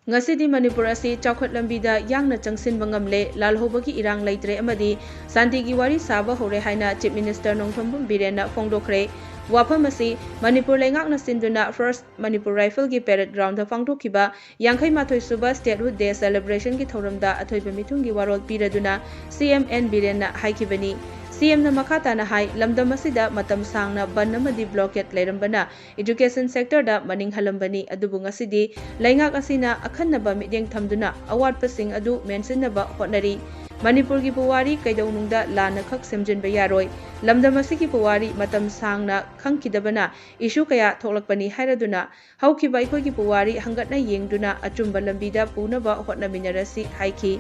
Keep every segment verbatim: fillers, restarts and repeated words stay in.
ꯉꯁꯤꯗꯤ ꯃꯅꯤꯄꯨꯔ ꯑꯁꯤ ꯆꯥꯎꯈꯠ ꯂꯝꯕꯤꯗ ꯌꯥꯡꯅ ꯆꯪꯁꯤꯟꯕ ꯉꯝꯂꯦ, ꯂꯥꯜꯍꯧꯕꯒꯤ ꯏꯔꯥꯡ ꯂꯩꯇ꯭ꯔꯦ ꯑꯃꯗꯤ ꯁꯥꯟꯇꯤꯒꯤ ꯋꯥꯔꯤ ꯁꯥꯕ ꯍꯧꯔꯦ ꯍꯥꯏꯅ Chief Minister ꯅꯣꯡꯊꯣꯝꯕꯝ ꯕꯤꯔꯦꯟꯅ ꯐꯣꯡꯗꯣꯛꯈ꯭ꯔꯦ꯫ ꯋꯥꯐꯝ ꯑꯁꯤ ꯃꯅꯤꯄꯨꯔ ꯂꯩꯉꯥꯛꯅ ꯁꯤꯟꯗꯨꯅ First Manipur Rifle ꯒꯤ parade ground ꯗ ꯄꯥꯡꯊꯣꯛꯈꯤꯕ ꯌꯥꯡꯈꯩ ꯃꯥꯊꯣꯏ ꯁꯨꯕ Statehood Day celebration ꯒꯤ ꯊꯧꯔꯝꯗ ꯑꯊꯣꯏꯕ ꯃꯤꯊꯨꯡꯒꯤ ꯋꯥꯔꯣꯜ ꯄꯤꯔꯗꯨꯅ C M N ꯕꯤꯔꯦꯟꯅ ꯍꯥꯏꯈꯤꯕꯅꯤ꯫ C M ꯅ ꯃꯈꯥ ꯇꯥꯅ ꯍꯥꯏ, ꯂꯝꯗꯝ ꯑꯁꯤꯗ ꯃꯇꯝ ꯁꯥꯡꯅ ꯕꯟ ꯑꯃꯗꯤ blockade ꯂꯩꯔꯝꯕꯅ education sector ꯗ ꯃꯅꯤꯡ ꯍꯜꯂꯝꯕꯅꯤ, ꯑꯗꯨꯕꯨ ꯉꯁꯤꯗꯤ ꯂꯩꯉꯥꯛ ꯑꯁꯤꯅ ꯑꯈꯟꯅꯕ ꯃꯤꯠꯌꯦꯡ ꯊꯝꯗꯨꯅ ꯑꯋꯥꯠꯄꯁꯤꯡ ꯑꯗꯨ ꯃꯦꯟꯁꯤꯟꯅꯕ ꯍꯣꯠꯅꯔꯤ꯫ ꯃꯅꯤꯄꯨꯔꯒꯤ ꯄꯨꯋꯥꯔꯤ ꯀꯩꯗꯧꯅꯨꯡꯗ ꯂꯥꯟꯅ ꯈꯛ ꯁꯦꯝꯖꯤꯟꯕ ꯌꯥꯔꯣꯏ꯫ ꯂꯝꯗꯝ ꯑꯁꯤꯒꯤ ꯄꯨꯋꯥꯔꯤ ꯃꯇꯝ ꯁꯥꯡꯅ ꯈꯪꯈꯤꯗꯕꯅ issue ꯀꯌꯥ ꯊꯣꯛꯂꯛꯄꯅꯤ ꯍꯥꯏꯔꯗꯨꯅ ꯍꯧꯈꯤꯕ ꯑꯩꯈꯣꯏꯒꯤ ꯄꯨꯋꯥꯔꯤ ꯍꯪꯒꯠꯅ ꯌꯦꯡꯗꯨꯅ ꯑꯆꯨꯝꯕ ꯂꯝꯕꯤꯗ ꯄꯨꯅꯕ ꯍꯣꯠꯅꯃꯤꯟꯅꯔꯁꯤ ꯍꯥꯏꯈꯤ꯫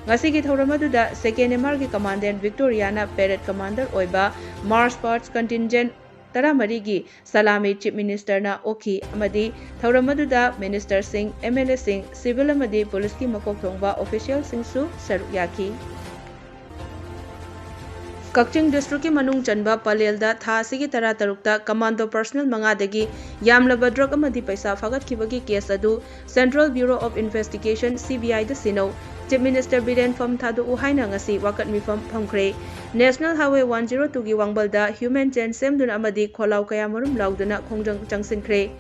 ꯉꯁꯤꯒꯤ ꯊꯧꯔꯝ ꯑꯗꯨꯗ Second M R ꯒꯤ Commandant ꯚꯤꯛꯇꯣꯔꯤꯌꯥꯅ parade commander ꯑꯣꯏꯕ March Past Contingent ꯇꯔꯥꯃꯔꯤꯒꯤ ꯁꯂꯥꯃꯤ Chief Minister ꯅ ꯑꯣꯛꯈꯤ ꯑꯃꯗꯤ ꯊꯧꯔꯝ ꯑꯗꯨꯗ Minister ꯁꯤꯡ, M L A ꯁꯤꯡ, civil ꯑꯃꯗꯤ police ꯀꯤ ꯃꯀꯣꯛ ꯊꯣꯡꯕ official ꯁꯤꯡꯁꯨ ꯁꯔꯨꯛ ꯌꯥꯈꯤ꯫ ꯀꯛꯆꯤꯡ district ꯀꯤ ꯃꯅꯨꯡ ꯆꯟꯕ ꯄꯂꯦꯜꯗ ꯊꯥ ꯑꯁꯤꯒꯤ ꯇꯔꯥꯇꯔꯨꯛꯇ commando personnel ꯃꯉꯥꯗꯒꯤ ꯌꯥꯝꯂꯕ drug ꯑꯃꯗꯤ ꯄꯩꯁꯥ ꯐꯥꯒꯠꯈꯤꯕꯒꯤ case ꯑꯗꯨ Central Bureau of Investigation, C B I the ꯁꯤꯟꯅꯧ꯫ Chief Minister Biren ꯐꯝ ꯊꯥꯗꯣꯛꯎ ꯍꯥꯏꯅ ꯉꯁꯤ ꯋꯥꯀꯠ ꯃꯤꯐꯝ ꯐꯝꯈ꯭ꯔꯦ꯫ National Highway one zero two ꯒꯤ ꯋꯥꯡꯕꯜꯗ human chain ꯁꯦꯝꯗꯨꯅ ꯑꯃꯗꯤ ꯈꯣꯜꯂꯥꯎ ꯀꯌꯥ ꯃꯔꯨꯝ ꯂꯥꯎꯗꯨꯅ ꯈꯣꯡꯖꯪ ꯆꯪꯁꯤꯟꯈ꯭ꯔꯦ꯫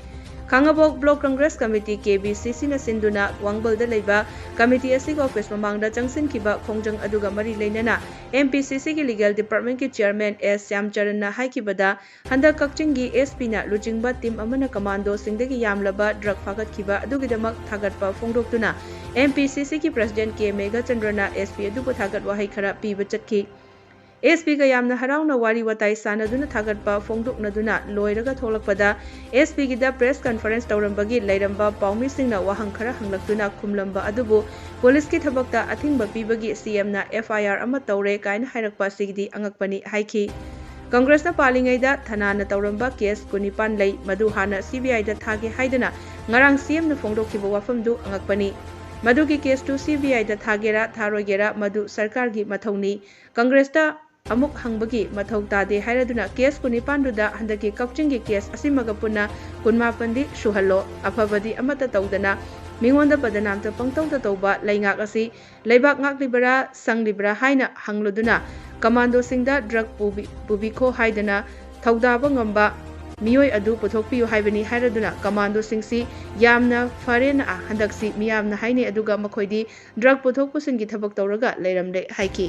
ꯈꯥꯉꯕꯣꯛ Block Congress Committee, K B C C ꯅ ꯁꯤꯟꯗꯨꯅ ꯋꯥꯡꯕꯜꯗ ꯂꯩꯕ committee ꯑꯁꯤꯒꯤ office ꯃꯃꯥꯡꯗ ꯆꯪꯁꯤꯟꯈꯤꯕ ꯈꯣꯡꯖꯪ ꯑꯗꯨꯒ ꯃꯔꯤ ꯂꯩꯅꯅ M P C C ꯒꯤ Legal Department ꯀꯤ Chairman S ꯁ꯭ꯌꯥꯝꯆꯔꯟꯅ ꯍꯥꯏꯈꯤꯕꯗ, ꯍꯟꯗꯛ ꯀꯛꯆꯤꯡꯒꯤ S P ꯅ ꯂꯨꯆꯤꯡꯕ team ꯑꯃꯅ commando ꯁꯤꯡꯗꯒꯤ ꯌꯥꯝꯂꯕ drug ꯐꯥꯒꯠꯈꯤꯕ ꯑꯗꯨꯒꯤꯗꯃꯛ ꯊꯥꯒꯠꯄ ꯐꯣꯡꯗꯣꯛꯇꯨꯅ M P C C ꯒꯤ President K ꯃꯦꯘꯆꯟꯗ꯭ꯔꯅ S P ꯑꯗꯨꯕꯨ ꯊꯥꯒꯠ ꯋꯥꯍꯩ ꯈꯔ ꯄꯤꯕ ꯆꯠꯈꯤ꯫ S P ꯒ ꯌꯥꯝꯅ ꯍꯔꯥꯎꯅ ꯋꯥꯔꯤ ꯋꯥꯇꯥꯏ ꯁꯥꯟꯅꯗꯨꯅ ꯊꯥꯒꯠꯄ ꯐꯣꯡꯗꯣꯛꯅꯗꯨꯅ ꯂꯣꯏꯔꯒ ꯊꯣꯛꯂꯛꯄꯗ, S P ꯒꯤꯗ press conference ꯇꯧꯔꯝꯕꯒꯤ ꯂꯩꯔꯝꯕ ꯄꯥꯎꯃꯤꯁꯤꯡꯅ ꯋꯥꯍꯪ ꯈꯔ ꯍꯪꯂꯛꯇꯨꯅ ꯈꯨꯝꯂꯝꯕ ꯑꯗꯨꯕꯨ police ꯀꯤ ꯊꯕꯛꯇ ꯑꯊꯤꯡꯕ ꯄꯤꯕꯒꯤ C M ꯅ F I R ꯑꯃ ꯇꯧꯔꯦ ꯀꯥꯏꯅ ꯍꯥꯏꯔꯛꯄ ꯑꯁꯤꯒꯤꯗꯤ ꯑꯉꯛꯄꯅꯤ ꯍꯥꯏꯈꯤ꯫ Congress ꯅ ꯄꯥꯜꯂꯤꯉꯩꯗ ꯊꯅꯥꯅ ꯇꯧꯔꯝꯕ case ꯀꯨꯟꯅꯤꯄꯥꯟ ꯂꯩ, ꯃꯗꯨ ꯍꯥꯟꯅ C B I ꯗ ꯊꯥꯒꯦ ꯍꯥꯏꯗꯨꯅ ꯉꯔꯥꯡ C M ꯅ ꯐꯣꯡꯗꯣꯛꯈꯤꯕ ꯋꯥꯐꯝꯗꯨ ꯑꯉꯛꯄꯅꯤ꯫ ꯃꯗꯨꯒꯤ case two C B I ꯗ ꯊꯥꯒꯦꯔꯥ ꯊꯥꯔꯣꯏꯒꯦꯔꯥ ꯃꯗꯨ ꯁꯔꯀꯥꯔꯒꯤ ꯃꯊꯧꯅꯤ꯫ Congress ꯇ ꯑꯃꯨꯛ ꯍꯪꯕꯒꯤ ꯃꯊꯧ ꯇꯥꯗꯦ ꯍꯥꯏꯔꯗꯨꯅ case ꯀꯨꯟꯅꯤꯄꯥꯟꯗꯨꯗ ꯍꯟꯗꯛꯀꯤ ꯀꯛꯆꯤꯡꯒꯤ case ꯑꯁꯤꯃꯒ ꯄꯨꯟꯅ ꯀꯨꯟꯃꯥꯄꯟꯗꯤ ꯁꯨꯍꯜꯂꯣ꯫ ꯑꯐꯕꯗꯤ ꯑꯃꯠꯇ ꯇꯧꯗꯅ ꯃꯤꯉꯣꯟꯗ ꯕꯗꯅꯥꯝꯇ ꯄꯪꯇꯧꯗ ꯇꯧꯕ ꯂꯩꯉꯥꯛ ꯑꯁꯤ ꯂꯩꯕꯥꯛ ꯉꯥꯛꯂꯤꯕꯔꯥ, ꯁꯪꯂꯤꯕꯔꯥ ꯍꯥꯏꯅ ꯍꯪꯂꯨꯗꯨꯅ ꯀꯃꯥꯟꯗꯣꯁꯤꯡꯗ ꯗ꯭ꯔꯒ ꯄꯨꯕꯤ-, ꯄꯨꯕꯤꯈꯣ ꯍꯥꯏꯗꯅ ꯊꯧꯗꯥꯕ ꯉꯝꯕ ꯃꯤꯑꯣꯏ ꯑꯗꯨ ꯄꯨꯊꯣꯛꯄꯤꯌꯨ ꯍꯥꯏꯕꯅꯤ ꯍꯥꯏꯔꯗꯨꯅ ꯀꯃꯥꯟꯗꯣꯁꯤꯡꯁꯤ ꯌꯥꯝꯅ ꯐꯔꯦꯅ ꯍꯟꯗꯛꯁꯤ ꯃꯤꯌꯥꯝꯅ ꯍꯥꯏꯅꯩ꯫ ꯑꯗꯨꯒ ꯃꯈꯣꯏꯗꯤ ꯗ꯭ꯔꯒ ꯄꯨꯊꯣꯛ ꯄꯨꯁꯤꯟꯒꯤ ꯊꯕꯛ ꯇꯧꯔꯒ ꯂꯩꯔꯝꯂꯦ ꯍꯥꯏꯈꯤ꯫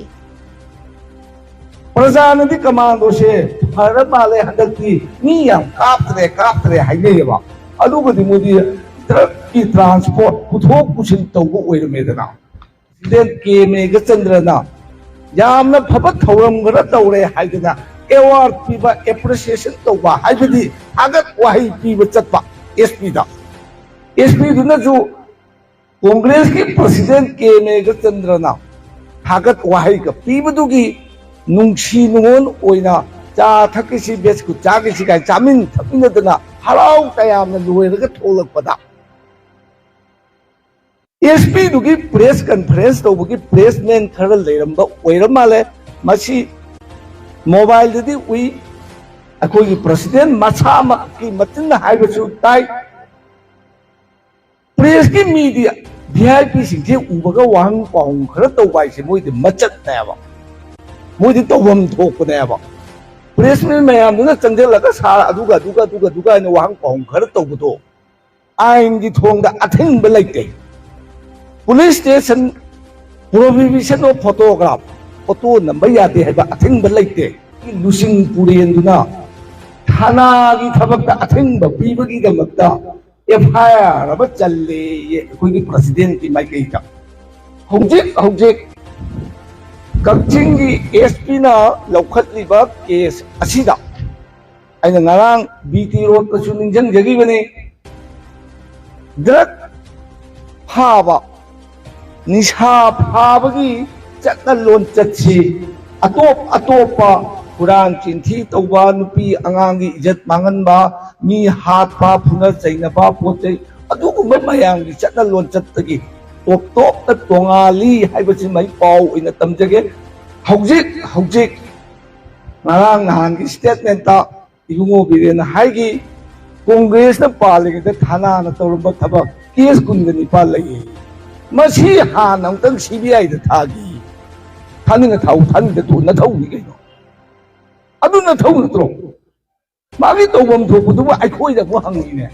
ꯄ꯭ꯔꯖꯥꯅꯗꯤ ꯀꯃꯥꯟꯗꯣꯁꯦ ꯐꯔ ꯃꯥꯜꯂꯦ, ꯍꯟꯗꯛꯇꯤ ꯃꯤ ꯌꯥꯝ ꯀꯥꯞꯇ꯭ꯔꯦ, ꯀꯥꯞꯇ꯭ꯔꯦ ꯍꯥꯏꯅꯩꯌꯦꯕ꯫ ꯑꯗꯨꯕꯨꯗꯤ ꯃꯣꯏꯗꯤ ꯗ꯭ꯔꯒꯀꯤ ꯇ꯭ꯔꯥꯟꯁꯄꯣꯔꯠ ꯄꯨꯊꯣꯛ ꯄꯨꯁꯤꯟ ꯇꯧꯕ ꯑꯣꯏꯔꯝꯃꯦꯗꯅ꯫ ꯄ꯭ꯔꯦꯁꯤꯗꯦꯟꯠ ꯀꯦ ꯃꯦꯘꯆꯟꯗ꯭ꯔꯅ ꯌꯥꯝꯅ ꯐꯕ ꯊꯧꯔꯝ ꯈꯔ ꯇꯧꯔꯦ ꯍꯥꯏꯗꯅ ꯑꯦꯋꯥꯔꯗ ꯄꯤꯕ, ꯑꯦꯄ꯭ꯔꯤꯁꯤꯌꯦꯁꯟ ꯇꯧꯕ ꯍꯥꯏꯕꯗꯤ ꯊꯥꯒꯠ ꯋꯥꯍꯩ ꯄꯤꯕ ꯆꯠꯄ ꯑꯦꯁ ꯄꯤꯗ꯫ ꯑꯦꯁ ꯄꯤꯗꯨꯅꯁꯨ ꯀꯣꯡꯒ꯭ꯔꯦꯁꯀꯤ ꯄ꯭ꯔꯦꯁꯤꯗꯦꯟꯠ ꯀꯦ ꯃꯦꯘꯆꯟꯗ꯭ꯔꯅ ꯊꯥꯒꯠ ꯋꯥꯍꯩꯒ ꯄꯤꯕꯗꯨꯒꯤ ꯅꯨꯡꯁꯤ ꯅꯨꯡꯉꯣꯟ ꯑꯣꯏꯅ ꯆꯥ ꯊꯛꯈꯤꯁꯤ, ꯕꯤꯁꯀꯨꯠ ꯆꯥꯈꯤꯁꯤ ꯀꯥꯏ ꯆꯥꯃꯤꯟ ꯊꯛꯃꯤꯟꯅꯗꯅ ꯍꯔꯥꯎ ꯇꯌꯥꯝꯅ ꯂꯣꯏꯔꯒ ꯊꯣꯛꯂꯛꯄꯗ ꯑꯦꯁ ꯄꯤꯗꯨꯒꯤ ꯄ꯭ꯔꯦꯁ ꯀꯟꯐꯔꯦꯟꯁ ꯇꯧꯕꯒꯤ ꯄ꯭ꯔꯦꯁꯃꯦꯟ ꯈꯔ ꯂꯩꯔꯝꯕ ꯑꯣꯏꯔ ꯃꯥꯜꯂꯦ꯫ ꯃꯁꯤ ꯃꯣꯕꯥꯏꯜꯗꯗꯤ ꯎꯏ, ꯑꯩꯈꯣꯏꯒꯤ ꯄ꯭ꯔꯦꯁꯤꯗꯦꯟꯠ ꯃꯁꯥꯃꯛꯀꯤ ꯃꯆꯤꯟꯅ ꯍꯥꯏꯕꯁꯨ ꯇꯥꯏ꯫ ꯄ꯭ꯔꯦꯁꯀꯤ ꯃꯤꯗꯤ ꯚꯤ ꯑꯥꯏ ꯄꯤꯁꯤꯡꯁꯦ ꯎꯕꯒ ꯋꯥꯍꯪ ꯄꯥꯎꯍꯪ ꯈꯔ ꯇꯧꯕ ꯍꯥꯏꯁꯦ ꯃꯣꯏꯗꯤ ꯃꯆꯠꯅꯦꯕ, ꯃꯣꯏꯗꯤ ꯇꯧꯐꯝ ꯊꯣꯛꯄꯅꯦꯕ꯫ ꯄ꯭ꯔꯦꯁꯃꯦꯟ ꯃꯌꯥꯝꯗꯨꯅ ꯆꯪꯁꯤꯜꯂꯒ ꯁꯥꯔ ꯑꯗꯨꯒ ꯑꯗꯨꯒ ꯑꯗꯨꯒ ꯑꯗꯨꯒ ꯍꯥꯏꯅ ꯋꯥꯍꯪ ꯄꯥꯎꯍꯪ ꯈꯔ ꯇꯧꯕꯗꯣ ꯑꯥꯏꯟꯒꯤ ꯊꯣꯡꯗ ꯑꯊꯤꯡꯕ ꯂꯩꯇꯦ꯫ Police station, prohibition of photograph, photo ꯅꯝꯕ ꯌꯥꯗꯦ ꯍꯥꯏꯕ ꯑꯊꯤꯡꯕ ꯂꯩꯇꯦ꯫ ꯂꯨꯆꯤꯡ ꯄꯨꯔꯦꯟꯗꯨꯅ ꯊꯥꯅꯥꯒꯤ ꯊꯕꯛꯇ ꯑꯊꯤꯡꯕ ꯄꯤꯕꯒꯤꯗꯃꯛꯇ ꯑꯦꯐ ꯑꯥꯏ ꯑꯥꯔ ꯑꯃ ꯆꯜꯂꯦꯌꯦ ꯑꯩꯈꯣꯏꯒꯤ ꯄ꯭ꯔꯦꯁꯤꯗꯦꯟꯠꯀꯤ ꯃꯥꯏꯀꯩꯗ꯫ ꯍꯧꯖꯤꯛ ꯍꯧꯖꯤꯛ ꯀꯛꯆꯤꯡꯒꯤ ꯑꯦꯁ ꯄꯤꯅ ꯂꯧꯈꯠꯂꯤꯕ ꯀꯦꯁ ꯑꯁꯤꯗ ꯑꯩꯅ ꯉꯔꯥꯡ ꯕꯤ ꯇꯤ ꯔꯣꯗꯇꯁꯨ ꯅꯤꯡꯁꯤꯡꯖꯈꯤꯕꯅꯤ꯫ ꯗ꯭ꯔꯒ ꯐꯥꯕ, ꯅꯤꯁꯥ ꯐꯥꯕꯒꯤ ꯆꯠꯅ ꯂꯣꯟꯆꯠꯁꯤ ꯑꯇꯣꯞ ꯑꯇꯣꯞꯄ ꯍꯨꯔꯥꯟ ꯆꯤꯟꯊꯤ ꯇꯧꯕ, ꯅꯨꯄꯤ ꯑꯉꯥꯡꯒꯤ ꯏꯖꯠ ꯃꯥꯡꯍꯟꯕ, ꯃꯤ ꯍꯥꯠꯄ, ꯐꯨꯅ ꯆꯩꯅꯕ, ꯄꯣꯠ ꯆꯩ, ꯑꯗꯨꯒꯨꯝꯕ ꯃꯌꯥꯝꯒꯤ ꯆꯠꯅ ꯂꯣꯟꯆꯠꯇꯒꯤ ꯇꯣꯞ ꯇꯣꯞꯅ ꯇꯣꯉꯥꯜꯂꯤ ꯍꯥꯏꯕꯁꯤꯃ ꯑꯩ ꯄꯥꯎ ꯑꯣꯏꯅ ꯇꯝꯖꯒꯦ꯫ ꯍꯧꯖꯤꯛ ꯍꯧꯖꯤꯛ ꯉꯔꯥꯡ ꯅꯍꯥꯟꯒꯤ ꯁ꯭ꯇꯦꯠꯃꯦꯟꯠꯇ ꯏꯕꯨꯡꯉꯣ ꯕꯤꯔꯦꯟꯅ ꯍꯥꯏꯈꯤ, ꯀꯣꯡꯒ꯭ꯔꯦꯁꯅ ꯄꯥꯜꯂꯤꯉꯩꯗ ꯊꯥꯅꯥꯅ ꯇꯧꯔꯝꯕ ꯊꯕꯛ, ꯀꯦꯁ ꯀꯨꯟꯒ ꯅꯤꯄꯥꯟ ꯂꯩꯌꯦ꯫ ꯃꯁꯤ ꯍꯥꯟꯅ ꯑꯃꯨꯛꯇꯪ ꯁꯤ ꯕꯤ ꯑꯥꯏꯗ ꯊꯥꯒꯤ꯫ ꯊꯥꯅꯤꯡꯉ ꯊꯥꯎ, ꯊꯥꯅꯤꯡꯗ ꯇꯣꯛꯎ, ꯅꯊꯧꯅꯤ ꯀꯩꯅꯣ꯫ ꯑꯗꯨ ꯅꯊꯧ ꯅꯠꯇ꯭ꯔꯣ? ꯃꯥꯒꯤ ꯇꯧꯐꯝ ꯊꯣꯛꯄꯗꯨꯕꯨ ꯑꯩꯈꯣꯏꯗ ꯑꯃꯨꯛ ꯍꯪꯉꯤꯅꯦ꯫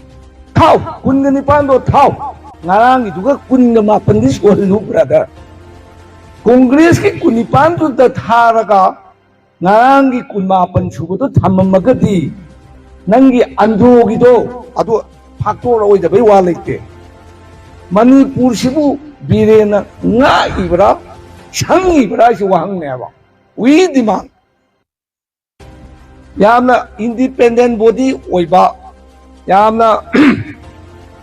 ꯊꯥꯎ, ꯀꯨꯟꯒ ꯅꯤꯄꯥꯟꯗꯣ ꯊꯥꯎ꯫ ꯉꯔꯥꯡꯒꯤꯗꯨꯒ ꯀꯨꯟꯒ ꯃꯥꯄꯟꯗꯤ ꯁꯨꯍꯜꯂꯨ, ꯕ꯭ꯔꯗꯔ꯫ ꯀꯣꯡꯒ꯭ꯔꯦꯁꯀꯤ ꯀꯨꯟꯅꯤꯄꯥꯟꯗꯨꯗ ꯊꯥꯔꯒ ꯉꯔꯥꯡꯒꯤ ꯀꯨꯟꯃꯥꯄꯟ ꯁꯨꯕꯗꯣ ꯊꯝꯃꯝꯃꯒꯗꯤ ꯅꯪꯒꯤ ꯑꯟꯗ꯭ꯔꯣꯒꯤꯗꯣ ꯑꯗꯨ ꯐꯥꯛꯇꯣꯔꯛꯑꯣꯏꯗꯕꯩ ꯋꯥ ꯂꯩꯇꯦ꯫ ꯃꯅꯤꯄꯨꯔꯁꯤꯕꯨ ꯕꯤꯔꯦꯟꯅ ꯉꯥꯛꯏꯕ꯭ꯔꯥ, ꯁꯪꯉꯤꯕ꯭ꯔꯥ ꯍꯥꯏꯁꯤ ꯋꯥꯍꯪꯅꯦꯕ꯫ We demand꯫ ꯌꯥꯝꯅ ꯏꯟꯗꯤꯄꯦꯟꯗꯦꯟ ꯕꯣꯗꯤ ꯑꯣꯏꯕ, ꯌꯥꯝꯅ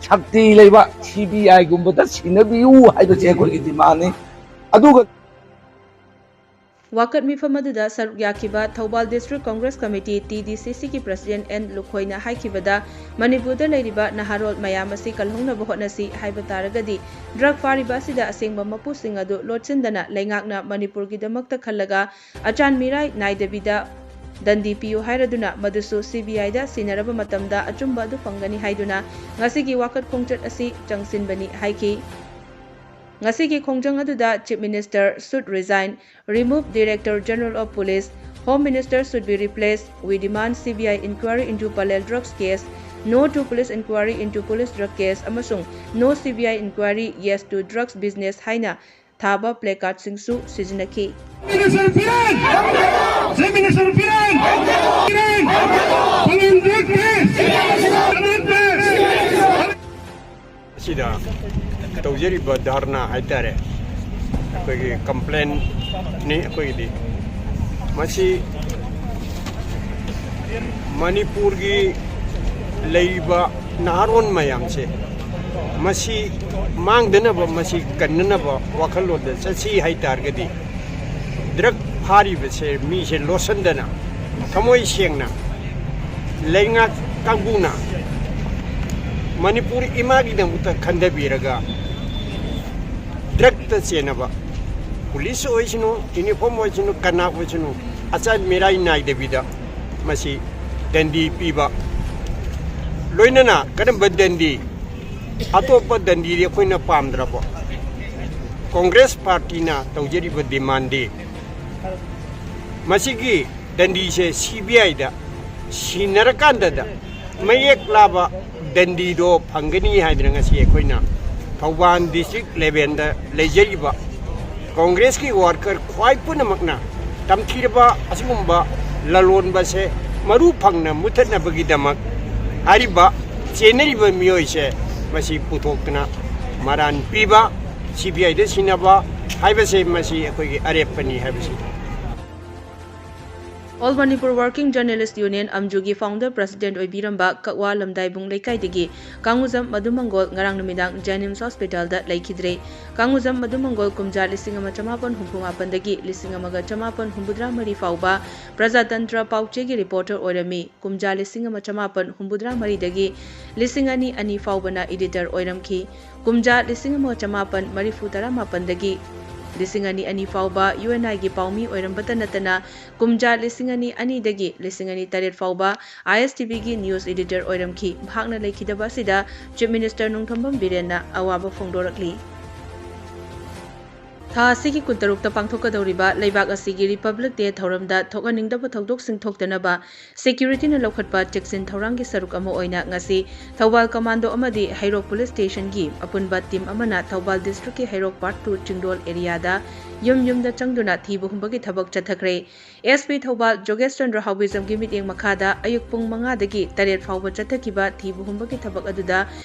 ꯁꯛꯇꯤ ꯂꯩꯕ ꯁꯤ ꯕꯤ ꯑꯥꯏꯒꯨꯝꯕꯗ ꯁꯤꯟꯅꯕꯤꯌꯨ ꯍꯥꯏꯕꯁꯦ ꯑꯩꯈꯣꯏꯒꯤ ꯗꯤꯃꯥꯟꯅꯤ꯫ ꯑꯗꯨꯒ ꯋꯥꯀꯠ ꯃꯤꯐꯝ ꯑꯗꯨꯗ ꯁꯔꯨꯛ ꯌꯥꯈꯤꯕ Thoubal district congress committee, T D C ꯁꯤꯒꯤ ꯄ꯭ꯔꯁꯤꯗꯦꯟꯠ ꯑꯦꯟ ꯂꯨꯈꯣꯏꯅ ꯍꯥꯏꯈꯤꯕꯗ, ꯃꯅꯤꯄꯨꯔꯗ ꯂꯩꯔꯤꯕ ꯅꯍꯥꯔꯣꯜ ꯃꯌꯥꯝ ꯑꯁꯤ ꯀꯜꯍꯧꯅꯕ ꯍꯣꯠꯅꯁꯤ ꯍꯥꯏꯕ ꯇꯥꯔꯒꯗꯤ, ꯗ꯭ꯔꯒ ꯐꯥꯔꯤꯕ ꯑꯁꯤꯗ ꯑꯁꯦꯡꯕ ꯃꯄꯨꯁꯤꯡ ꯑꯗꯨ ꯂꯣꯠꯁꯤꯟꯗꯅ ꯂꯩꯉꯥꯛꯅ ꯃꯅꯤꯄꯨꯔꯒꯤꯗꯃꯛꯇ ꯈꯜꯂꯒ ꯑꯆꯥꯟ ꯃꯤꯔꯥꯏ ꯅꯥꯏꯗꯕꯤꯗ ꯗꯟꯗꯤ ꯄꯤꯌꯨ ꯍꯥꯏꯔꯗꯨꯅ ꯃꯗꯨꯁꯨ ꯁꯤ ꯕꯤ ꯑꯥꯏꯗ ꯁꯤꯟꯅꯔꯕ ꯃꯇꯝꯗ ꯑꯆꯨꯝꯕ ꯑꯗꯨ ꯐꯪꯒꯅꯤ ꯍꯥꯏꯗꯨꯅ ꯉꯁꯤꯒꯤ ꯋꯥꯀꯠ ꯈꯣꯡꯆꯠ ꯑꯁꯤ ꯆꯪꯁꯤꯟꯕꯅꯤ ꯍꯥꯏꯈꯤ꯫ ꯉꯁꯤꯒꯤ ꯈꯣꯡꯖꯪ ꯑꯗꯨꯗ Chief Minister should resign, remove Director General of Police, Home Minister should be replaced, we demand C B I inquiry into Palel drugs case, no to police inquiry into police drug case ꯑꯃꯁꯨꯡ No C B I inquiry, yes to drugs business ꯍꯥꯏꯅ ꯊꯥꯕ placardꯁꯤꯡꯁꯨ ꯁꯤꯖꯤꯟꯅꯈꯤ꯫ Minister Biren! Chief Minister Biren! Biren! Palel drug case! Palel drug case! ꯑꯁꯤꯗ ꯇꯧꯖꯔꯤꯕ ꯙꯔꯅꯥ ꯍꯥꯏꯇꯥꯔꯦ, ꯑꯩꯈꯣꯏꯒꯤ ꯀꯝꯄ꯭ꯂꯦꯟꯅꯤ ꯑꯩꯈꯣꯏꯒꯤꯗꯤ꯫ ꯃꯁꯤ ꯃꯅꯤꯄꯨꯔꯒꯤ ꯂꯩꯔꯤꯕ ꯅꯍꯥꯔꯣꯟ ꯃꯌꯥꯝꯁꯦ ꯃꯁꯤ ꯃꯥꯡꯗꯅꯕ, ꯃꯁꯤ ꯀꯟꯅꯅꯕ ꯋꯥꯈꯜꯂꯣꯟꯗ ꯆꯠꯁꯤ ꯍꯥꯏꯇꯥꯔꯒꯗꯤ, ꯗ꯭ꯔꯒ ꯐꯥꯔꯤꯕꯁꯦ ꯃꯤꯁꯦ ꯂꯣꯠꯁꯤꯟꯗꯅ ꯊꯃꯣꯏ ꯁꯦꯡꯅ ꯂꯩꯉꯥꯛ ꯀꯥꯡꯕꯨꯅ ꯃꯅꯤꯄꯨꯔ ꯏꯃꯥꯒꯤꯗꯃꯛꯇ ꯈꯟꯊꯕꯤꯔꯒ ꯗ꯭ꯔꯒꯇ ꯆꯦꯟꯅꯕ ꯄꯨꯂꯤꯁ ꯑꯣꯏꯁꯅꯨ, ꯌꯨꯅꯤꯐꯣꯔꯝ ꯑꯣꯏꯁꯅꯨ, ꯀꯅꯥ ꯑꯣꯏꯁꯅꯨ, ꯑꯆꯥꯟ ꯃꯤꯔꯥꯏ ꯅꯥꯏꯗꯕꯤꯗ ꯃꯁꯤ ꯗꯟꯗꯤ ꯄꯤꯕ, ꯂꯣꯏꯅꯅ ꯀꯔꯝꯕ ꯗꯟꯗꯤ? ꯑꯇꯣꯞꯄ ꯗꯟꯗꯤꯗꯤ ꯑꯩꯈꯣꯏꯅ ꯄꯥꯝꯗ꯭ꯔꯕ꯫ ꯀꯣꯡꯒ꯭ꯔꯦꯁ ꯄꯥꯔꯇꯤꯅ ꯇꯧꯖꯔꯤꯕ ꯗꯤꯃꯥꯟꯗꯤ ꯃꯁꯤꯒꯤ ꯗꯟꯗꯤꯁꯦ ꯁꯤ ꯕꯤ ꯑꯥꯏꯗ ꯁꯤꯟꯅꯔꯀꯥꯟꯗꯗ ꯃꯌꯦꯛ ꯂꯥꯕ ꯗꯟꯗꯤꯗꯣ ꯐꯪꯒꯅꯤ ꯍꯥꯏꯗꯅ ꯉꯁꯤ ꯑꯩꯈꯣꯏꯅ ꯊꯧꯕꯥꯜ ꯗꯤꯁꯇ꯭ꯔꯤꯛ ꯂꯦꯚꯦꯜꯗ ꯂꯩꯖꯔꯤꯕ ꯀꯣꯡꯒ꯭ꯔꯦꯁꯀꯤ ꯋꯥꯔꯀꯔ ꯈ꯭ꯋꯥꯏ ꯄꯨꯝꯅꯃꯛꯅ ꯇꯝꯊꯤꯔꯕ ꯑꯁꯤꯒꯨꯝꯕ ꯂꯂꯣꯟꯕꯁꯦ ꯃꯔꯨ ꯐꯪꯅ ꯃꯨꯊꯠꯅꯕꯒꯤꯗꯃꯛ ꯍꯥꯏꯔꯤꯕ ꯆꯦꯟꯅꯔꯤꯕ ꯃꯤꯑꯣꯏꯁꯦ ꯃꯁꯤ ꯄꯨꯊꯣꯛꯇꯨꯅ ꯃꯔꯥꯟ ꯄꯤꯕ, ꯁꯤ ꯕꯤ ꯑꯥꯏꯗ ꯁꯤꯟꯅꯕ ꯍꯥꯏꯕꯁꯦ ꯃꯁꯤ ꯑꯩꯈꯣꯏꯒꯤ ꯑꯔꯦꯞꯄꯅꯤ ꯍꯥꯏꯕꯁꯤ꯫ All Manipur Working Journalist Union, ꯑꯝꯖꯨꯒꯤ founder president ꯑꯣꯏꯕꯤꯔꯝꯕ ꯀꯛꯋꯥ ꯂꯝꯗꯥꯏꯕꯨꯡ ꯂꯩꯀꯥꯏꯗꯒꯤ ꯀꯥꯡꯉꯨꯖꯝ ꯃꯗꯨꯃꯪꯒꯣꯜ ꯉꯔꯥꯡ ꯅꯨꯃꯤꯗꯥꯡ JNIMS hospitalꯗ ꯂꯩꯈꯤꯗ꯭ꯔꯦ꯫ ꯀꯥꯡꯉꯨꯖꯝ ꯃꯗꯨꯃꯪꯒꯣꯜ ꯀꯨꯝꯖꯥ ꯂꯤꯁꯤꯡ ꯑꯃ ꯆꯃꯥꯄꯟ ꯍꯨꯝꯐꯨ ꯃꯥꯄꯟꯗꯒꯤ ꯂꯤꯁꯤꯡ ꯑꯃꯒ ꯆꯃꯥꯄꯟ ꯍꯨꯝꯐꯨꯇꯔꯥ ꯃꯔꯤ ꯐꯥꯎꯕ ꯄ꯭ꯔꯖꯥꯇꯟꯇ꯭ꯔ ꯄꯥꯎꯆꯦꯒꯤ reporter ꯑꯣꯏꯔꯝꯃꯤ꯫ ꯀꯨꯝꯖꯥ ꯂꯤꯁꯤꯡ ꯑꯃ ꯆꯃꯥꯄꯟ ꯍꯨꯝꯐꯨꯇꯔꯥ ꯃꯔꯤꯗꯒꯤ ꯂꯤꯁꯤꯡ ꯑꯅꯤ ꯑꯅꯤ ꯐꯥꯎꯕꯅ editor ꯑꯣꯏꯔꯝꯈꯤ꯫ ꯀꯨꯝꯖꯥ ꯂꯤꯁꯤꯡ ꯑꯃ ꯆꯃꯥꯄꯟ ꯃꯔꯤꯐꯨ ꯇꯔꯥꯃꯥꯄꯟꯗꯒꯤ ꯂꯤꯁꯤꯡ ꯑꯅꯤ ꯑꯅꯤ ꯐꯥꯎꯕ UNIꯒꯤ ꯄꯥꯎꯃꯤ ꯑꯣꯏꯔꯝꯕꯇ ꯅꯠꯇꯅ, ꯀꯨꯝꯖꯥ ꯂꯤꯁꯤꯡ ꯑꯅꯤ ꯑꯅꯤꯗꯒꯤ ꯂꯤꯁꯤꯡ ꯑꯅꯤ ꯇꯔꯦꯠ ꯐꯥꯎꯕ ISTVꯒꯤ news editor ꯑꯣꯏꯔꯝꯈꯤ꯫ ꯃꯍꯥꯛꯅ ꯂꯩꯈꯤꯗꯕ ꯑꯁꯤꯗ Chief Minister ꯅꯣꯡꯊꯣꯝꯕꯝ ꯕꯤꯔꯦꯟꯅ ꯑꯋꯥꯕ ꯐꯣꯡꯗꯣꯔꯛꯂꯤ꯫ ꯊꯥ ꯑꯁꯤꯒꯤ ꯀꯨꯟꯇꯔꯨꯛꯇ ꯄꯥꯡꯊꯣꯛꯀꯗꯧꯔꯤꯕ ꯂꯩꯕꯥꯛ ꯑꯁꯤꯒꯤ Republic Day ꯊꯧꯔꯝꯗ ꯊꯣꯛꯍꯟꯅꯤꯡꯗꯕ ꯊꯧꯗꯣꯛꯁꯤꯡ ꯊꯣꯛꯇꯅꯕ securityꯅ ꯂꯧꯈꯠꯄ ꯆꯦꯛꯁꯤꯟ ꯊꯧꯔꯥꯡꯒꯤ ꯁꯔꯨꯛ ꯑꯃ ꯑꯣꯏꯅ ꯉꯁꯤ ꯊꯧꯕꯥꯜ commando ꯑꯃꯗꯤ ꯍꯩꯔꯣꯛ police stationꯒꯤ ꯑꯄꯨꯟꯕ team ꯑꯃꯅ ꯊꯧꯕꯥꯜ districtꯀꯤ ꯍꯩꯔꯣꯛ part two ꯆꯤꯡꯗꯣꯜ areaꯗ ꯌꯨꯝ ꯌꯨꯝꯗ ꯆꯪꯗꯨꯅ ꯊꯤꯕ ꯍꯨꯝꯕꯒꯤ ꯊꯕꯛ ꯆꯠꯊꯈ꯭ꯔꯦ꯫ SP ꯊꯧꯕꯥꯜ ꯖꯣꯒꯦꯁ ꯆꯟꯗ꯭ꯔ ꯍꯥꯎꯕꯤꯖꯝꯒꯤ ꯃꯤꯠꯌꯦꯡ ꯃꯈꯥꯗ ꯑꯌꯨꯛ ꯄꯨꯡ ꯃꯉꯥꯗꯒꯤ ꯇꯔꯦꯠ ꯐꯥꯎꯕ ꯆꯠꯊꯈꯤꯕ ꯊꯤꯕ ꯍꯨꯝꯕꯒꯤ ꯊꯕꯛ ꯑꯗꯨꯗ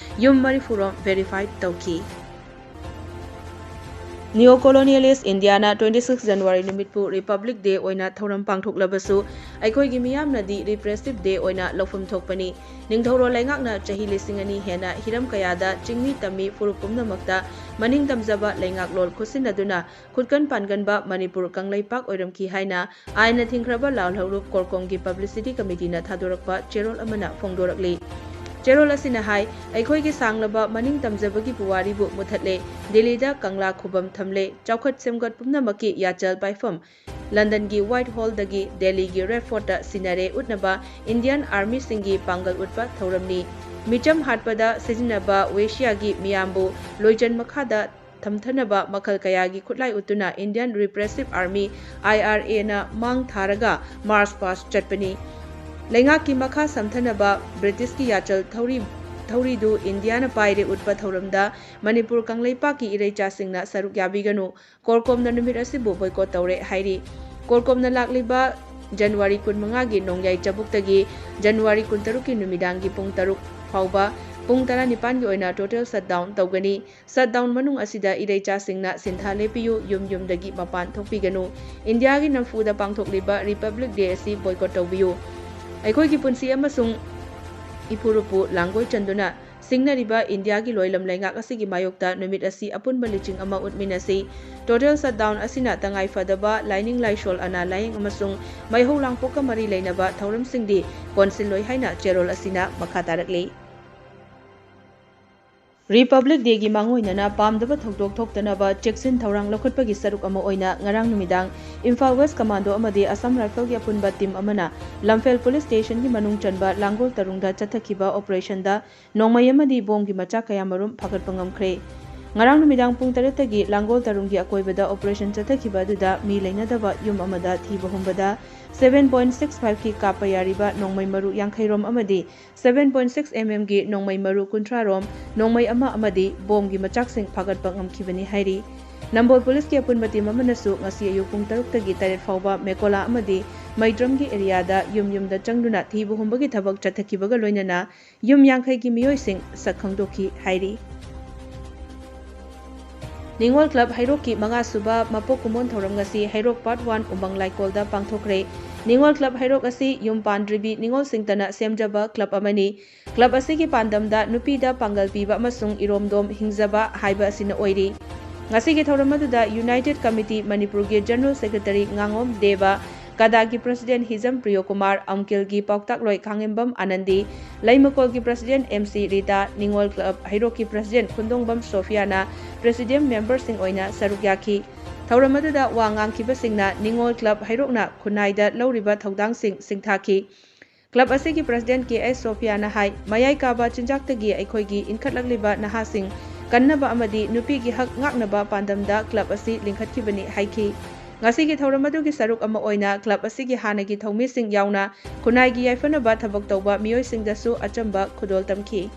ꯌꯨꯝ ꯃꯔꯤꯐꯨ ꯔꯣꯝ verify ꯇꯧꯈꯤ꯫ Neo-colonialist Indiaꯅ twenty six January ꯅꯨꯃꯤꯠꯄꯨ Republic Day ꯑꯣꯏꯅ ꯊꯧꯔꯝ ꯄꯥꯡꯊꯣꯛꯂꯕꯁꯨ, ꯑꯩꯈꯣꯏꯒꯤ ꯃꯤꯌꯥꯝꯅꯗꯤ repressive day ꯑꯣꯏꯅ ꯂꯧꯐꯝ ꯊꯣꯛꯄꯅꯤ꯫ ꯅꯤꯡꯊꯧꯔꯣꯜ ꯂꯩꯉꯥꯛꯅ ꯆꯍꯤ ꯂꯤꯁꯤꯡ ꯑꯅꯤ ꯍꯦꯟꯅ ꯍꯤꯔꯝ ꯀꯌꯥꯗ ꯆꯤꯡꯃꯤ ꯇꯝꯃꯤ ꯐꯨꯔꯨꯞ ꯄꯨꯝꯅꯃꯛꯇ ꯃꯅꯤꯡ ꯇꯝꯖꯕ ꯂꯩꯉꯥꯛꯂꯣꯟ ꯈꯨꯠꯁꯤꯟꯅꯗꯨꯅ ꯈꯨꯠꯀꯟ ꯄꯥꯟꯒꯟꯕ ꯃꯅꯤꯄꯨꯔ ꯀꯪꯂꯩꯄꯥꯛ ꯑꯣꯏꯔꯝꯈꯤ ꯍꯥꯏꯅ ꯑꯥꯏꯟꯅ ꯊꯤꯡꯈ꯭ꯔꯕ ꯂꯥꯜꯍꯧꯂꯨꯞ ꯀꯣꯔꯀꯣꯝꯒꯤ publicity committeeꯅ ꯊꯥꯗꯣꯔꯛꯄ ꯆꯦꯔꯣꯜ ꯑꯃꯅ ꯐꯣꯡꯗꯣꯔꯛꯂꯤ꯫ ꯆꯦꯔꯣꯜ ꯑꯁꯤꯅ ꯍꯥꯏ, ꯑꯩꯈꯣꯏꯒꯤ ꯁꯥꯡꯂꯕ ꯃꯅꯤꯡ ꯇꯝꯖꯕꯒꯤ ꯄꯨꯋꯥꯔꯤꯕꯨ ꯃꯨꯊꯠꯂꯦ, ꯗꯤꯜꯂꯤꯗ ꯀꯪꯂꯥ ꯈꯨꯕꯝ ꯊꯝꯂꯦ, ꯆꯥꯎꯈꯠ ꯁꯦꯝꯒꯠ ꯄꯨꯝꯅꯃꯛꯀꯤ ꯌꯥꯆꯜ ꯄꯥꯏꯐꯝ ꯂꯟꯗꯟꯒꯤ Whitehallꯗꯒꯤ ꯗꯦꯜꯂꯤꯒꯤ Red Fortꯇ ꯁꯤꯟꯅꯔꯦ ꯎꯠꯅꯕ Indian Armyꯁꯤꯡꯒꯤ ꯄꯥꯡꯒꯜ ꯎꯠꯄ ꯊꯧꯔꯝꯅꯤ꯫ ꯃꯤꯆꯝ ꯍꯥꯠꯄꯗ ꯁꯤꯖꯤꯟꯅꯕ ꯋꯦꯁꯤꯌꯥꯒꯤ ꯃꯤꯌꯥꯝꯕꯨ ꯂꯣꯏꯖꯟ ꯃꯈꯥꯗ ꯊꯝꯊꯅꯕ ꯃꯈꯜ ꯀꯌꯥꯒꯤ ꯈꯨꯠꯂꯥꯏ ꯎꯠꯇꯨꯅ Indian Repressive Army, I R A ꯅ ꯃꯥꯡ ꯊꯥꯔꯒ March Past ꯆꯠꯄꯅꯤ꯫ ꯂꯩꯉꯥꯛꯀꯤ ꯃꯈꯥ ꯁꯝꯊꯅꯕ ꯕ꯭ꯔꯤꯇꯤꯁꯀꯤ ꯌꯥꯆꯜ ꯊꯧꯔꯤ-, ꯊꯧꯔꯤꯗꯨ ꯏꯟꯗꯤꯌꯥꯅ ꯄꯥꯏꯔꯦ ꯎꯠꯄ ꯊꯧꯔꯝꯗ ꯃꯅꯤꯄꯨꯔ ꯀꯪꯂꯩꯄꯥꯛꯀꯤ ꯏꯔꯩꯆꯥꯁꯤꯡꯅ ꯁꯔꯨꯛ ꯌꯥꯕꯤꯒꯅꯨ, ꯀꯣꯔꯀꯣꯝꯅ ꯅꯨꯃꯤꯠ ꯑꯁꯤꯕꯨ boycott ꯇꯧꯔꯦ ꯍꯥꯏꯔꯤ꯫ ꯀꯣꯔꯀꯣꯝꯅ ꯂꯥꯛꯂꯤꯕ January ꯀꯨꯟꯃꯉꯥꯒꯤ ꯅꯣꯡꯌꯥꯏ ꯆꯕꯨꯛꯇꯒꯤ January ꯀꯨꯟꯇꯔꯨꯛꯀꯤ ꯅꯨꯃꯤꯗꯥꯡꯒꯤ ꯄꯨꯡ ꯇꯔꯨꯛ ꯐꯥꯎꯕ ꯄꯨꯡ ꯇꯔꯥꯅꯤꯄꯥꯟꯒꯤ ꯑꯣꯏꯅ total shutdown ꯇꯧꯒꯅꯤ꯫ Shutdown ꯃꯅꯨꯡ ꯑꯁꯤꯗ ꯏꯔꯩꯆꯥꯁꯤꯡꯅ ꯁꯤꯟꯊꯥ ꯂꯦꯞꯄꯤꯌꯨ, ꯌꯨꯝ ꯌꯨꯝꯗꯒꯤ ꯃꯄꯥꯟ ꯊꯣꯛꯄꯤꯒꯅꯨ꯫ ꯏꯟꯗꯤꯌꯥꯒꯤ ꯅꯝꯐꯨꯗ ꯄꯥꯡꯊꯣꯛꯂꯤꯕ Republic Day ꯑꯁꯤ boycott ꯇꯧꯕꯤꯌꯨ꯫ ꯑꯩꯈꯣꯏꯒꯤ ꯄꯨꯟꯁꯤ ꯑꯃꯁꯨꯡ ꯏꯐꯨꯔꯨꯞꯄꯨ ꯂꯥꯡꯒꯣꯏ ꯆꯟꯗꯨꯅ ꯁꯤꯡꯅꯔꯤꯕ ꯏꯟꯗꯤꯌꯥꯒꯤ ꯂꯣꯏꯂꯝ ꯂꯩꯉꯥꯛ ꯑꯁꯤꯒꯤ ꯃꯥꯌꯣꯛꯇ ꯅꯨꯃꯤꯠ ꯑꯁꯤ ꯑꯄꯨꯟꯕ ꯂꯨꯆꯤꯡ ꯑꯃ ꯎꯠꯃꯤꯟꯅꯁꯤ꯫ Total shutdown ꯑꯁꯤꯅ ꯇꯉꯥꯏ ꯐꯗꯕ ꯂꯥꯏꯅꯤꯡ ꯂꯥꯏꯁꯣꯜ, ꯑꯅꯥ ꯂꯥꯌꯦꯡ ꯑꯃꯁꯨꯡ ꯃꯩꯍꯧ ꯂꯥꯡꯄꯣꯛꯀ ꯃꯔꯤ ꯂꯩꯅꯕ ꯊꯧꯔꯝꯁꯤꯡꯗꯤ ꯀꯣꯟꯁꯤꯜꯂꯣꯏ ꯍꯥꯏꯅ ꯆꯦꯔꯣꯜ ꯑꯁꯤꯅ ꯃꯈꯥ ꯇꯥꯔꯛꯂꯤ꯫ Republic Day ꯒꯤ ꯃꯥꯡꯑꯣꯏꯅꯅ ꯄꯥꯝꯗꯕ ꯊꯧꯗꯣꯛ ꯊꯣꯛꯇꯅꯕ ꯆꯦꯛꯁꯤꯟ ꯊꯧꯔꯥꯡ ꯂꯧꯈꯠꯄꯒꯤ ꯁꯔꯨꯛ ꯑꯃ ꯑꯣꯏꯅ ꯉꯔꯥꯡ ꯅꯨꯃꯤꯗꯥꯡ ꯏꯝꯐꯥꯜ West Commando ꯑꯃꯗꯤ Assam Rifle ꯒꯤ ꯑꯄꯨꯟꯕ team ꯑꯃꯅ ꯂꯝꯐꯦꯜ Police Station ꯒꯤ ꯃꯅꯨꯡ ꯆꯟꯕ ꯂꯥꯡꯒꯣꯜ ꯇꯔꯨꯡꯗ ꯆꯠꯊꯈꯤꯕ operation ꯗ ꯅꯣꯡꯃꯩ ꯑꯃꯗꯤ ꯕꯣꯝꯒꯤ ꯃꯆꯥꯛ ꯀꯌꯥ ꯃꯔꯨꯝ ꯐꯥꯒꯠꯄ ꯉꯝꯈ꯭ꯔꯦ꯫ ꯉꯔꯥꯡ ꯅꯨꯃꯤꯗꯥꯡ ꯄꯨꯡ ꯇꯔꯦꯠꯇꯒꯤ ꯂꯥꯡꯒꯣꯜ ꯇꯔꯨꯡꯒꯤ ꯑꯀꯣꯏꯕꯗ operation ꯆꯠꯊꯈꯤꯕ ꯑꯗꯨꯗ ꯃꯤ ꯂꯩꯅꯗꯕ ꯌꯨꯝ ꯑꯃꯗ ꯊꯤꯕ ꯍꯨꯝꯕꯗ seven point six five ꯀꯤ ꯀꯥꯞꯄ ꯌꯥꯔꯤꯕ ꯅꯣꯡꯃꯩ ꯃꯔꯨ ꯌꯥꯡꯈꯩ ꯔꯣꯝ ꯑꯃꯗꯤ seven point six M M ꯒꯤ ꯅꯣꯡꯃꯩ ꯃꯔꯨ ꯀꯨꯟꯊ꯭ꯔꯥ ꯔꯣꯝ, ꯅꯣꯡꯃꯩ ꯑꯃ ꯑꯃꯗꯤ ꯕꯣꯝꯒꯤ ꯃꯆꯥꯛꯁꯤꯡ ꯐꯥꯒꯠꯄ ꯉꯝꯈꯤꯕꯅꯤ ꯍꯥꯏꯔꯤ꯫ ꯅꯝꯕꯣꯜ Police ꯀꯤ ꯑꯄꯨꯟꯕ team ꯑꯃꯅꯁꯨ ꯉꯁꯤ ꯑꯌꯨꯛ ꯄꯨꯡ ꯇꯔꯨꯛꯇꯒꯤ ꯇꯔꯦꯠ ꯐꯥꯎꯕ ꯃꯦꯀꯣꯂꯥ ꯑꯃꯗꯤ ꯃꯩꯗ꯭ꯔꯝꯒꯤ area ꯗ ꯌꯨꯝ ꯌꯨꯝꯗ ꯆꯪꯗꯨꯅ ꯊꯤꯕ ꯍꯨꯝꯕꯒꯤ ꯊꯕꯛ ꯆꯠꯊꯈꯤꯕꯒ ꯂꯣꯏꯅꯅ ꯌꯨꯝ ꯌꯥꯡꯈꯩꯒꯤ ꯃꯤꯑꯣꯏꯁꯤꯡ ꯁꯛ ꯈꯪꯗꯣꯛꯈꯤ ꯍꯥꯏꯔꯤ꯫ ꯅꯤꯉꯣꯜ Club ꯍꯩꯔꯣꯛꯀꯤ ꯃꯉꯥꯁꯨꯕ ꯃꯄꯣꯛ ꯀꯨꯝꯑꯣꯟ ꯊꯧꯔꯝ ꯉꯁꯤ ꯍꯩꯔꯣꯛ Part One ꯎꯃꯪ ꯂꯥꯏꯀꯣꯜꯗ ꯄꯥꯡꯊꯣꯛꯈ꯭ꯔꯦ꯫ ꯅꯤꯉꯣꯜ Club ꯍꯩꯔꯣꯛ ꯑꯁꯤ ꯌꯨꯝ ꯄꯥꯟꯗ꯭ꯔꯤꯕꯤ ꯅꯤꯉꯣꯜꯁꯤꯡꯇꯅ ꯁꯦꯝꯖꯕ club ꯑꯃꯅꯤ꯫ Club ꯑꯁꯤꯒꯤ ꯄꯥꯟꯗꯝꯗ ꯅꯨꯄꯤꯗ ꯄꯥꯡꯒꯜ ꯄꯤꯕ ꯑꯃꯁꯨꯡ ꯏꯔꯣꯝꯗꯣꯝ ꯍꯤꯡꯖꯕ ꯍꯥꯏꯕ ꯑꯁꯤꯅ ꯑꯣꯏꯔꯤ꯫ ꯉꯁꯤꯒꯤ ꯊꯧꯔꯝ ꯑꯗꯨꯗ United Committee ꯃꯅꯤꯄꯨꯔꯒꯤ General Secretary ꯉꯥꯉꯣꯝ ꯗꯦꯕ, ꯀꯗꯥꯒꯤ President ꯍꯤꯖꯝ Priyokumar, ꯑꯝꯀꯤꯜꯒꯤ ꯄꯥꯎꯇꯥꯛꯂꯣꯏ ꯈꯥꯉꯦꯝꯕꯝ ꯑꯥꯅꯟꯗꯤ, ꯂꯩꯃꯀꯣꯜꯒꯤ President M C Rita, ꯅꯤꯉꯣꯜ Club ꯍꯩꯔꯣꯛꯀꯤ President ꯈꯨꯟꯗꯣꯡꯕꯝ ꯁꯣꯐꯤꯌꯥꯅ Presidium memberꯁꯤꯡ ꯑꯣꯏꯅ ꯁꯔꯨꯛ ꯌꯥꯈꯤ꯫ ꯊꯧꯔꯝ ꯑꯗꯨꯗ ꯋꯥ ꯉꯥꯡꯈꯤꯕꯁꯤꯡꯅ ꯅꯤꯉꯣꯜ Club ꯍꯩꯔꯣꯛꯅ ꯈꯨꯟꯅꯥꯏꯗ ꯂꯧꯔꯤꯕ ꯊꯧꯗꯥꯡꯁꯤꯡ ꯁꯤꯡꯊꯥꯈꯤ꯫ ꯀ꯭ꯂꯕ ꯑꯁꯤꯒꯤ ꯄ꯭ꯔꯁꯤꯗꯦꯟꯠ ꯀꯦ ꯑꯦꯁ ꯁꯣꯐꯤꯌꯥꯅ ꯍꯥꯏ, ꯃꯌꯥꯏ ꯀꯥꯕ ꯆꯤꯟꯖꯥꯛꯇꯒꯤ ꯑꯩꯈꯣꯏꯒꯤ ꯏꯟꯈꯠꯂꯛꯂꯤꯕ ꯅꯍꯥꯁꯤꯡ ꯀꯟꯅꯕ ꯑꯃꯗꯤ ꯅꯨꯄꯤꯒꯤ ꯍꯛ ꯉꯥꯛꯅꯕ ꯄꯥꯟꯗꯝꯗ ꯀ꯭ꯂꯕ ꯑꯁꯤ ꯂꯤꯡꯈꯠꯈꯤꯕꯅꯤ ꯍꯥꯏꯈꯤ꯫ ꯉꯁꯤꯒꯤ ꯊꯧꯔꯝ ꯑꯗꯨꯒꯤ ꯁꯔꯨꯛ ꯑꯃ ꯑꯣꯏꯅ ꯀ꯭ꯂꯕ ꯑꯁꯤꯒꯤ ꯍꯥꯟꯅꯒꯤ ꯊꯧꯃꯤꯁꯤꯡ ꯌꯥꯎꯅ ꯈꯨꯟꯅꯥꯏꯒꯤ ꯌꯥꯏꯐꯅꯕ ꯊꯕꯛ ꯇꯧꯕ ꯃꯤꯑꯣꯏꯁꯤꯡꯗꯁꯨ ꯑꯆꯝꯕ ꯈꯨꯗꯣꯜ ꯇꯝꯈꯤ꯫